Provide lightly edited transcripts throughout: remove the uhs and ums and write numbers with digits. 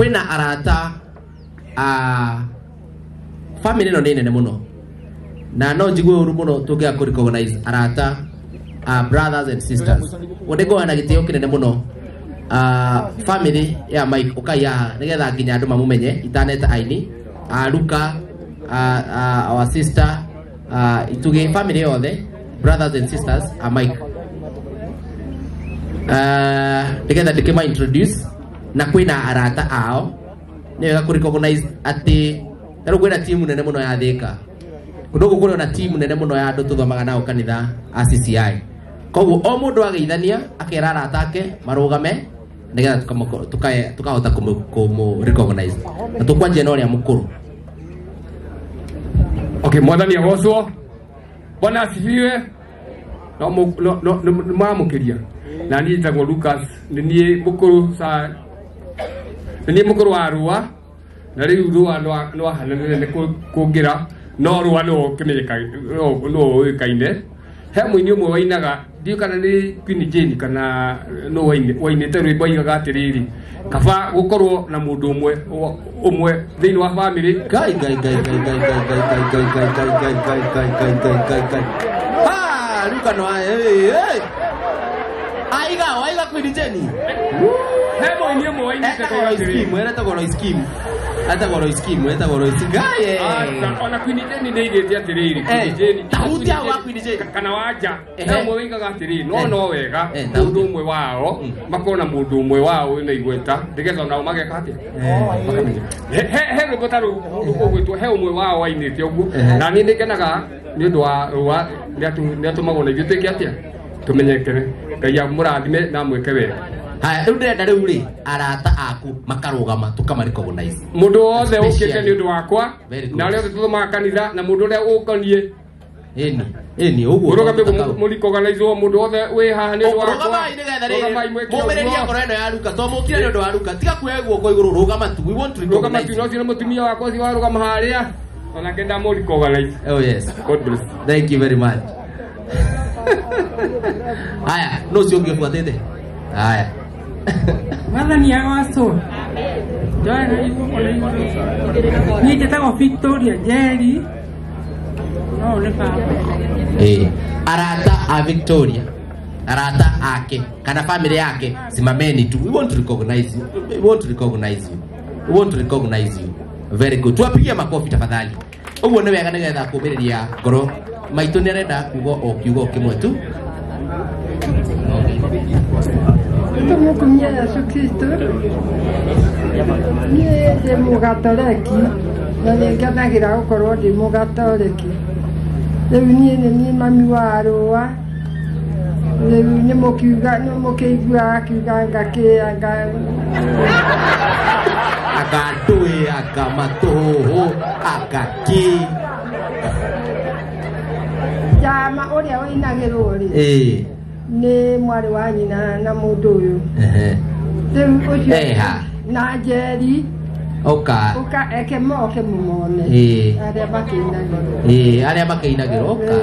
Kwĩna arata a family ĩno nĩ nene mũno na no njigue ũru mũno tũngĩaga kũ recognize arata a brothers and sisters. Ũndĩ na gĩtĩo kĩnene mũno family ya Mike ũkai haha nĩgetha nginya andũ mamũmenye itaneta aini Luka, our sister, ituge family yothe brothers and sisters a Mike nĩgetha ndĩkĩma introduce na kwĩna arata ao nĩ wega kũ recognize atĩ rĩu kwĩna timu nene mũno ya Thika kũndũ gũkũ kũrĩ ona timu nene mũno ya andũ tũthomaga nao kanitha a CCI. Koguo o mũndũ ageithania akera arata ake marũgame nĩgetha tukahota kũmũ recognize na tũkwanjia na ũrĩa mũkũrũ. Okay, mwathani agocwo. Bwana asifiwe. No no no mamũkĩria. Na niĩ njĩtagwo Lucas, nĩ niĩ mũkũrũ sa nĩ niĩ mũkũrũ wa Rũa na rĩu Rũa no ahananire nĩ kũngĩra no Rũa no kĩmenyeka no ũĩkaine. He mũini ũmwe wainaga ndiũ kana nĩ Queen Jane kana no wainĩte rwĩmbo aigaga atĩrĩrĩ kaba gũkorwo na mũndũ ũmwe ũmwe thĩinĩ wa family. Ngai ngai ngai ngai ngai ngai ngai ngai ngai ngai ngai ngai ngai ngai ngai ngai ngai. Ah, Luka no eh. Aiga, aiga Queen Jane. He mũini ũmwe wainĩte etagwo Roy Scheme. Etagwo Roy Scheme, etagwo Roy Scheme. Ngai. Ona Queen Jane nĩaigĩte atĩrĩrĩ Queen Jane. Tahutia wa Queen Jane kana wanja. He ũmwe waigaga atĩrĩrĩ no no wega mũndũ ũmwe wao makorwo na mũndũ ũmwe wao wĩna igweta nĩgetha onao mageka atĩa makamenya. He rwĩmbo ta rũu ũgwĩtwo he ũmwe wao wainĩte ũguo na niĩ nĩngenaga nĩ ũndũ wa Rũa nĩatũmagwo na ithuĩ twĩke atĩa tũmenyekere. Ngai amũrathime na amwĩke wega. Haya, rĩu ndĩrenda rĩu rĩ arata aku makarũgama tũkama recognize mũndũ wothe ũkĩte nĩ ũndũ wakwa na ũrĩa othe tũthomaga kanitha na mũndũ ũrĩa ũkoniĩ ĩni ĩni ũguo ũrũgame mũrecognize mũndũ wothe wĩ haha nĩ ũndũ wakwa. Rũgamai nĩgetha rĩrĩ mũmĩrĩrie ngoro ĩno ya Luka to mũkire nĩ ũndũ wa Luka tiga kuoya guoko igũrũ rũgama tu. We want to recognize. Rũgama tu no ũcio nĩ mũtumia wakwa ũcio warũgama harĩa onake ndamũrecognize. Oh yes. God bless. Thank you very much. Haya, no ũcio ũngĩ ũbuatĩte. Haya. Mwathani agocwo. Niĩ njĩtagwo Victoria Njeri. No nĩ baba. Arata a Victoria, arata ake kana family yake simameni tu. We want to recognize you. We want to recognize you. We want to recognize you. Very good. Tuwapigie makofi tafadhali. Ũguo nĩ wega nĩgetha kũmĩrĩria ngoro maitũ nĩ arenda kuga o kiugo kĩmwe tu. Tũmũkumia Yesu Kristo. Niĩ ndĩ mũgatoreki na nĩngenagĩra gũkorwo ndĩ mũgatoreki. Rĩu niĩ nĩ niĩ mami wa Rũa. Rĩu nĩmũkiuga nĩmũkĩiguaga akiuga ngakĩĩa anga ndũĩ anga matũhũhũ anga kĩ. Njama ũrĩa ũinagĩrwo rĩ nĩ mwarĩ wa nyina na mũndũ ũyũ. Rĩu ũcio na Njeri ũka ũka eke moke mũmone arĩa makĩinagĩrwo. Arĩa makĩinagĩrwo ũka.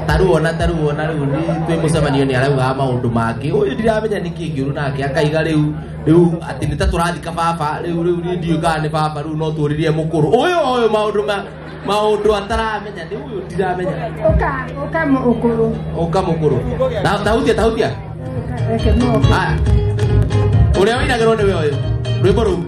Tarĩu ona tarĩu ona rĩu twĩ mũcemanio nĩ araugaga maũndũ mangĩ ũyũ ndiramenya nĩkĩ ngĩũru nake akaiga rĩu rĩu atĩ nĩ ta tũrathika baba rĩu rĩu niĩ ndiũĩ kana nĩ baba rĩu no tũrĩrie mũkũrũ ũyũ ũyũ maũndũ ma maũndũ ataramenya nĩ ũyũ ndiramenya. Ũka ũka mũkũrũ. Ũka mũkũrũ. Tahutia tahutia. Haya. Ũrĩa ũinagĩrwo nĩwe ũyũ rwĩmbo rũu.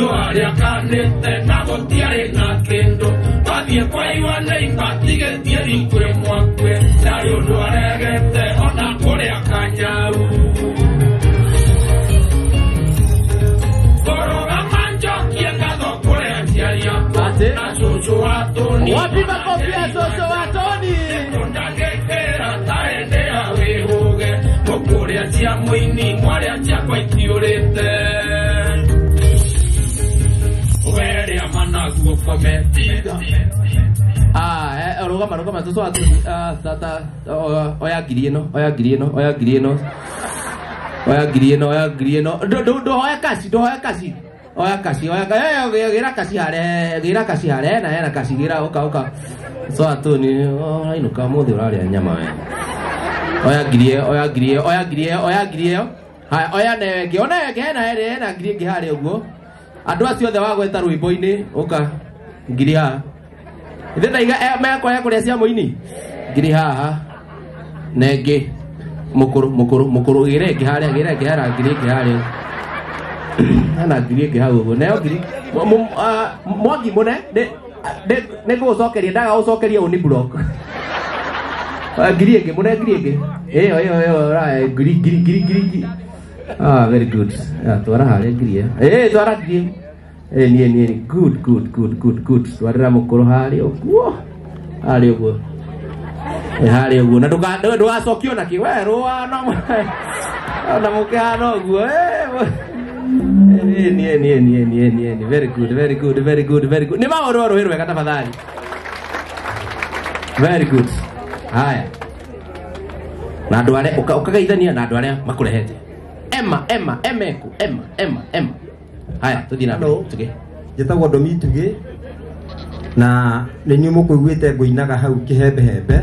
Riũa rĩakanĩte na gũtiarĩ na kĩndũ. Twathiĩ kwa Iwa nĩimbatigĩtie rikwe mwakwe. Ndarĩ ũndũ aregete ona kũrĩa kanyau. Kũrũgama njokie ngatho kũrĩ aciari akwa na cũcũ wa Toni. Wapi makofi ya cũcũ wa Toni? Ndangĩkĩra ta hĩndĩ ya wĩhũge. Mũkũrĩa cia mũini mwarĩa ciakwa itiũrĩte. Werĩa managuo kometiga. Rũgama rũgama cũcũ wa Toni. Tata oya ngiri ĩno, oya ngiri ĩno, oya ngiri ĩno. Oya ngiri ĩno, oya ngiri ĩno. Ndũhoe kaci, ndũhoe kaci. Oya kaci, oya gĩra kaci harĩa, gĩra kaci harĩa, hena hena kaci gĩra ũka ũka. Cũcũ wa Toni, ũrainũka ũmũthĩ ũrarĩa nyama we. Oya ngiri ĩyo, oya ngiri ĩyo, oya ngiri ĩyo, oya ngiri ĩyo. Haya, oya nayo ĩngĩ, ona ĩngĩ hena hena ngiri ĩngĩ harĩa ũguo. Andũ acio othe wagweta rwĩmbo-inĩ, ũka ngiri haha. Ithe ndaiga mekwaga kũrĩa cia mũini. Ngiri haha. Na ĩngĩ mũkũrũ mũkũrũ mũkũrũ gĩra ĩngĩ harĩa, gĩra ĩngĩ harĩa, ngiri ĩngĩ harĩa. Hena ngiri ĩngĩ hau ũguo. Nayo ngiri Mwangi mũne nĩ ngũgũcokeria, ndaga gũcokeria ũni block. Ngiri ĩngĩ mũne, ngiri ĩngĩ. Ĩyo ĩyo ĩyo ngiri ngiri ngiri ngiri ngiri. Very good. Twara harĩa ngiri ĩyo. Twara ngiri. Niĩ niĩ good good good good good. Twarĩra mũkũrũ harĩa ũguo. Harĩa ũguo. Harĩa ũguo. Na ndũgacokio nakĩ. We rũa na mũkĩhana ũguo. Niĩ niĩ niĩ niĩ niĩ. Very good, very good, very good, very good. Nĩ maũndũ rũhĩ rwega tafadhali. Very good. Haya. Na andũ arĩa ũkagaithania na andũ arĩa makũrehete. Emma, Emma, Emeku, Emma, Emma, Emma. Haya, tuthiĩ na mbere. Tugĩ. Njĩtagwo Ndomi Tugĩ na nĩ inyuĩ mũkũiguĩte ngũinaga hau kĩhembehembe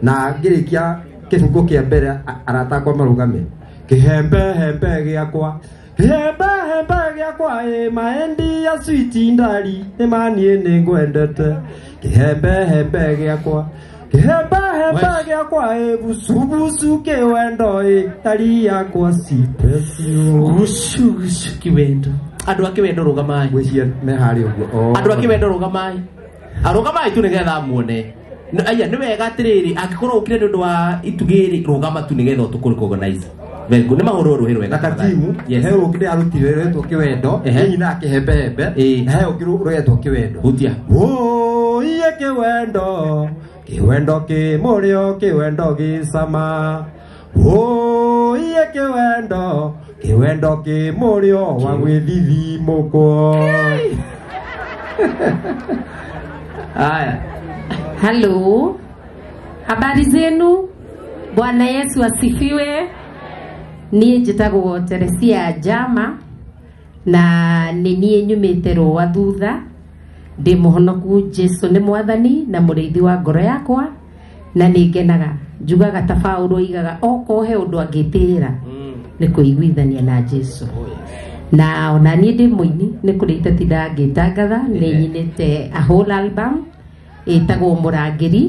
na ngĩrĩkia kĩbungo kĩa mbere arata akwa marũgame. Kĩhembehembe gĩakwa, kĩhembehembe gĩakwa ĩ maendi ya sweet ndari nĩ maniĩ nĩ ngwendete. Kĩhembehembe gĩakwa, kĩhembehembe gĩakwa ĩ bucubucu kĩwendo ĩ tari yakwa cipecio. Gucu gucu kĩwendo. Andũ a kĩwendo rũgamai. Gwĩciria me harĩa ũguo. Andũ a kĩwendo rũgamai. Arũgamai tu nĩgetha muone. Aya nĩ wega atĩrĩrĩ, angĩkorwo ũkire nĩ ũndũ wa itugĩ rĩ, rũgama tu nĩgetha ũtũkũ recognize. Very good. Nĩ mahũrwo rũhĩ rwega. Na katimu, Yes. he rũngĩ ndĩrarutire rwetwo kĩwendo, nyinaga kĩhembehembe, na he ũngĩ rwetwo kĩwendo. Hutia. Wũiye kĩwendo, kĩwendo kĩ mũrĩo, kĩwendo gĩ cama. Wũiye kĩwendo, kĩwendo kĩ mũrĩo wa gwĩthithimũkwo. Haya. Hello. Habari zenu? Bwana Yesu asifiwe. Niĩ njĩtagwo Teresia Jama na nĩ niĩ nyumĩte Rũa thutha. Ndĩ mũhonoku, Jesu nĩ mwathani na mũrĩithi wa ngoro yakwa na nĩ ngenaga. Njugaga ta Paũlũ oigaga okorwo he ũndũ angĩtĩĩra nĩ kũiguithania na Jesu. Na ona niĩ ndĩ mũini, nĩ kũrĩ iteti ndangĩtangatha, nĩ nyinĩte a whole album ĩtagwo Mũrangĩri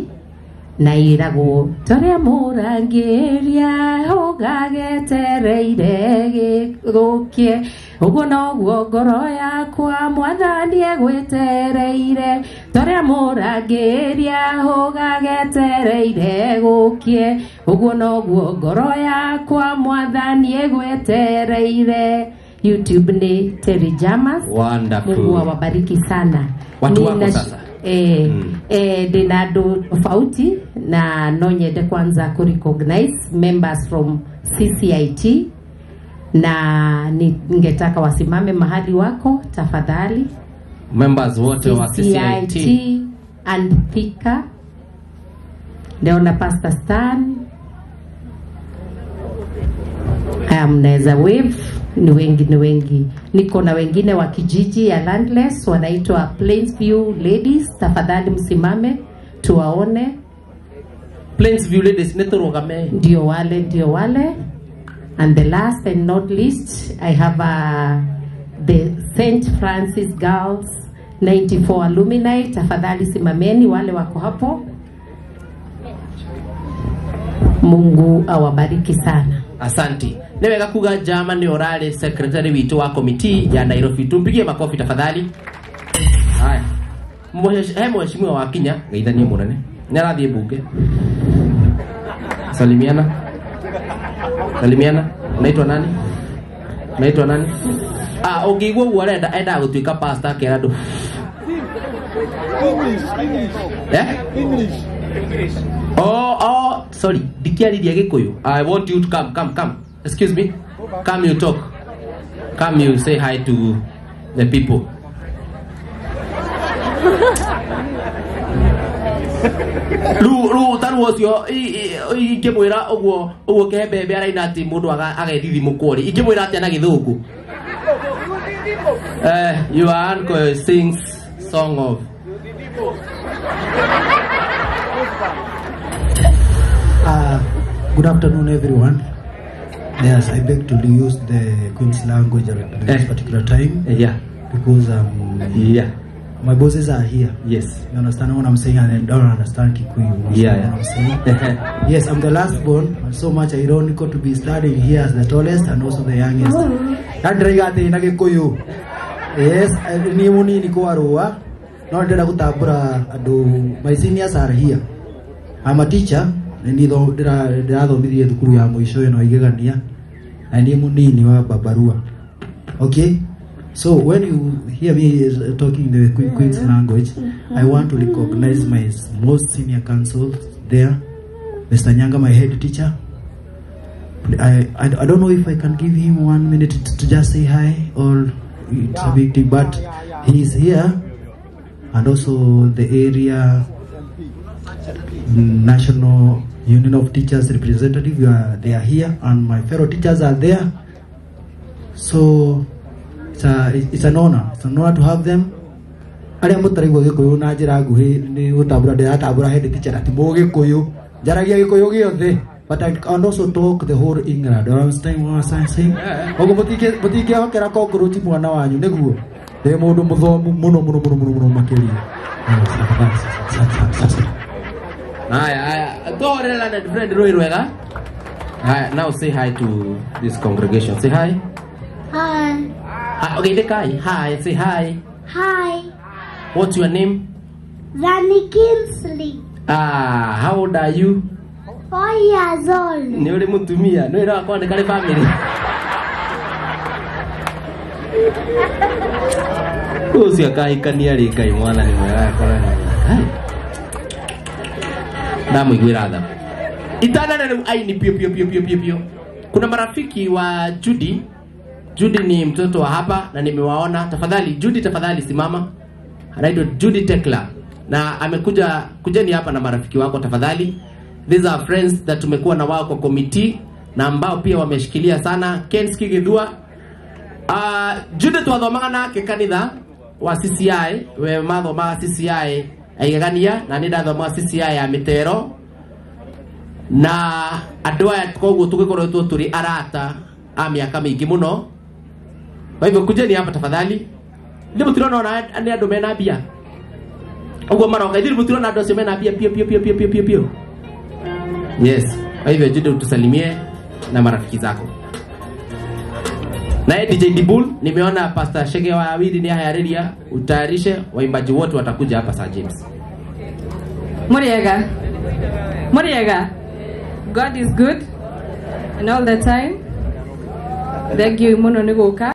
na ĩragwo torĩa mũrangĩri ahũgagetereire gĩthũkie, ũguo noguo ngoro yakwa mwathani egwĩtereire, torĩa mũrangĩri ahũgagetereire gũkie, ũguo noguo ngoro yakwa mwathani egwĩtereire. YouTube ni Terry Jamas. Wonderful. Mungu awabariki sana. Watu wako sasa. Ndĩna andũ tofauti na no nyende kwanza ku recognize members from CCIT na ningetaka wasimame mahali wako tafadhali. Members wote wa CCIT and Thika. Ndaona Pastor Stan. Mnaweza wave. Ni wengi, ni wengi. Niko na wengine wa kijiji ya Landless wanaitwa Plainsview Ladies, tafadhali msimame tuwaone. Plainsview Ladies nĩtũrũgame. Ndio wale, ndio wale. And the last and not least, I have the St. Francis Girls 94 alumni, tafadhali simameni wale wako hapo. Mungu awabariki sana. Asante. Nĩ wega kuga Jama nĩ ũrarĩ secretary witũ wa committee ya Nairobi. Tumpigie makofi tafadhali. Haya. He mheshimiwa wa Kinya, geithanie mũnene. Nĩ arathiĩ bunge. Salimiana. Salimiana. Unaitwa nani? Unaitwa nani? Ah, ũngĩigua ũguo arenda endaga gũtuĩka pastor akera andũ. English. Eh? English. Oh, sorry. Ndikiariria Gĩkũyũ. I want you to come. Excuse me. Come you talk. Come you say hi to the people. Ru taru ũcio ingĩmwĩra ũguo kĩhembembe araina atĩ mũndũ agethithimũkwo rĩ, ingĩmwĩra atĩa na Gĩthũngũ? Your uncle sings song of Good afternoon, everyone. Yes, I beg to use the Queen's language at this particular time. Yeah. Because my bosses are here. Yes. You understand what I'm saying, and I don't understand Kikuyu. Yeah. What I'm saying. Yes, I'm the last born. And so much ironical to be standing here as the tallest and also the youngest. Na Gikuyu. Yes, ni munini kwa Arua. No ndĩrenda gũtambũra andũ. My seniors are here. I'm a teacher. Nĩ ndĩrathomithirie thukuru ya mũico ĩno Igegania, na niĩ mũnini wa Babarua. Okay? So when you hear me talking the Queen's language, I want to recognize my most senior counsel there, Mr. Nyanga, my head teacher. I don't know if I can give him 1 minute to just say hi, or it's a big thing, but he is here, and also the area National Union of Teachers representative, they are here, and my fellow teachers are there. So it's an honor. It's an honor to have them. Arĩa mũtaraigua Gĩkũyũ na njĩra nguhĩ nĩ gũtambũra ndĩratambũra head teacher ati mũgĩkũyũ njaragia Gĩkũyũ gĩothe, but I can also talk the whole England. You understand what I'm saying? Ũguo mũtingĩhokera cockroach mwana wanyu nĩguo ndĩ mũndũ mũthomu mũno mũno mũno mũno mũno makĩria. Haya, haya. Go on, friend Roy Ruega. Hi, now say hi to this congregation. Say hi. Hi. Hi. Okay, the guy. Hi. Say hi. Hi. What's your name? Zanny Kinsley. Ah, how old are you? 4 years old. Ni uri mutumia. No ira kwandika ni family. Ucio akahikania rĩ Ngai mwana ni mwega akora ni. Ndamuiguĩra tha. Itana na rĩu aini pio pio pio pio pio pio. Kuna marafiki wa Judy. Judy ni mtoto wa hapa na nimewaona. Tafadhali Judy, tafadhali simama. Anaitwa Judy Tekla na amekuja, kujeni hapa na marafiki wako tafadhali. These are friends that tumekuwa na wao kwa committee na ambao pia wameshikilia sana. Kenski Githua. Judy twathomaga nake kanitha wa CCI, we mathomaga CCI aigegania na nĩ ndathomaga CCI ya Mĩtero, na andũ aya koguo tũgĩkoretwo tũrĩ arata a mĩaka mĩingĩ mũno. Kwa hivyo kujeni hapa tafadhali. Nĩ mũtirona ona nĩ andũ mena mbia ũguo maroka, ithuĩ mũtirona andũ acio mena mbia pio pio pio pio pio pio pio. Yes, kwa hivyo Judy utusalimie na marafiki zako. Na DJ Dibul, nimeona Pastor Shege wa Awili ni hayariria, utayarishe waimbaji wote watakuja hapa Sir James. Muriega. Muriega. God is good and all the time. Thank you muno nĩ gũka.